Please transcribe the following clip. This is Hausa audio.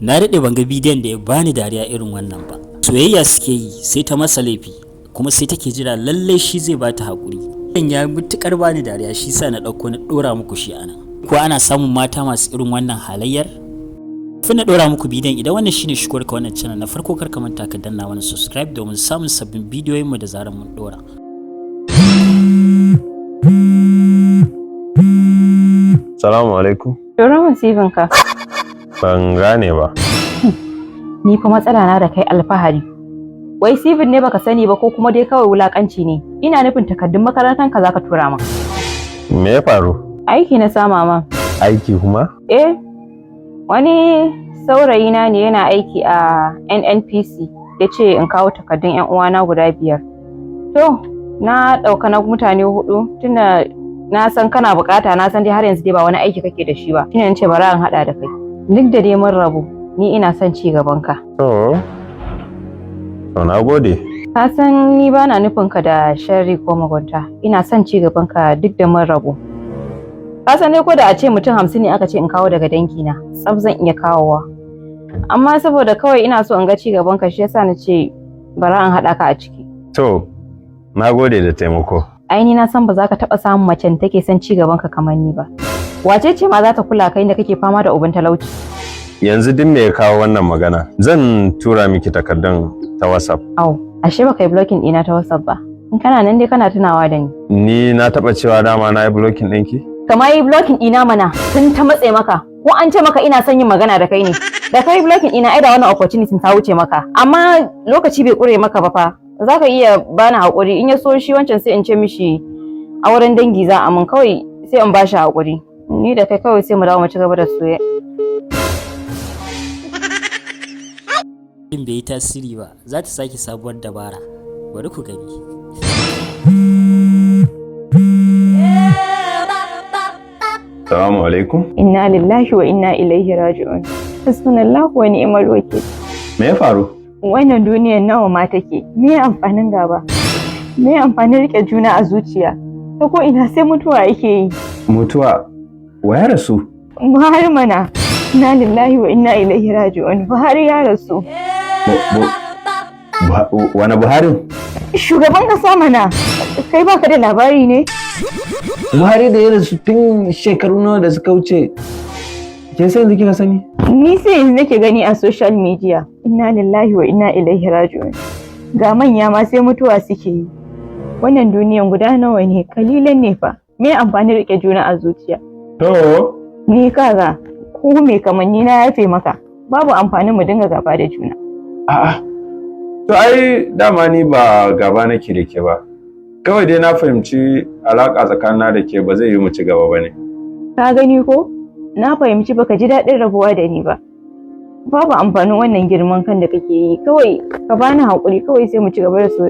Na daɗe ban ga bidiyon da ya bani dariya irin wannan ba. Soyayya suke yi, sai ta masa laifi, kuma sai take jira lallai shi zai bata haƙuri. Bidiyon ya matuƙar bani dariya, shi sa na ɗauko na ɗora muku shi anan. Ko ana samun mata masu irin wannan halayyar? Kafin na ɗora muku bidiyon, idan wannan shine shigowarka wannan channel na farko, kar ka manta ka danna mana subscribe domin samun sabbin bidiyoyin mu da zarar mun ɗora. Salamu alaikum. Ɗora min sifin ka. Ban gane ba. Ni fa matsala na da kai alfahari. Wai sifin ne baka sani ba ko kuma dai kawai wulakanci ne? Ina nufin takardun makarantar ka zaka tura min. Me ya faru? Aiki na sama ma. Aiki kuma? Eh. Wani saurayi na ne yana aiki a NNPC, ya ce in kawo takardun 'yan uwana guda 5. To, na ɗauka na mutane 4, tunda na san kana bukata, na san dai har yanzu dai ba wani aiki kake da shi ba. Shine nace bari in haɗa da kai. Duk da dai mun rabu, ni ina son ci gaban ka. To na gode. Ka san ni bana nufin ka da sharri ko mugunta. Ina son ci gaban ka duk da mun rabu. Ka san dai ko da a ce mutum 50 ne aka ce in kawo daga dangi na, tsaf zan iya kawowa. Amma saboda kawai ina so in ga ci gaban ka, shi yasa na ce bari in haɗa ka a ciki. To, na gode da taimako. Ai ni na san ba za ka taɓa samun macen take son ci gaban ka kamar ni ba. Wace ce ma za ta kula kai inda kake fama da uban talauci? Yanzu duk me ya kawo wannan magana? Zan tura miki takardun ta WhatsApp. Au, ashe baka yi blocking ɗina ta WhatsApp ba. In kana nan dai kana tunawa da ni. Ni na taɓa cewa dama na yi blocking ɗinki? Kama yi blocking ɗina mana tun ta matse maka. Ko an ce maka ina son yin magana da kai ne. Da kai blocking ɗina, ai da wannan opportunity ta wuce maka. Amma lokaci bai ƙure maka ba fa. Za ka iya bani haƙuri, in ya so shi wancan sai in ce mishi auren dangi za a mun, kawai sai in bashi haƙuri. Ni da kai kawai sai mu dawo mu ci gaba da soyayya. Bai yi tasiri ba, za ta sake sabuwar dabara. Bari ku gani. Salamu alaikum. Inna lillahi wa inna ilaihi raji'un. Hasbunallahu wa ni'mal wakil. Me ya faru? Wannan duniyar nawa ma take? Me amfanin gaba? Me amfanin rike juna a zuciya? Ta ko ina sai mutuwa yake yi. Mutuwa? Wa ya rasu? Buhari mana. Inna lillahi wa inna ilaihi raji'un. Buhari ya rasu. Wane Buharin? Shugaban kasa mana. Kai baka da labari ne? Buhari da ya rasu tun shekaru nawa da suka wuce. Ke sai yanzu kika sani? Ni sai yanzu nake gani a social media. Inna lillahi wa inna ilaihi raji'un. Ga manya ma sai mutuwa suke yi. Wannan duniyan guda nawa ne? Kalilan ne fa. Me amfani rike juna a zuciya? To, Ni kaga ko me kamanni na yafe maka. Babu amfanin mu dinga gaba da juna. A'a. To ai dama ni ba gaba nake da ke ba. Kawai dai na fahimci alaƙa tsakanina da ke ba zai yi mu ci gaba ba ne. Ka gani ko? Na fahimci baka ji daɗin rabuwa da ni ba. Babu amfanin wannan girman kan da kake yi. Kawai ka bani haƙuri, kawai sai mu ci gaba da so.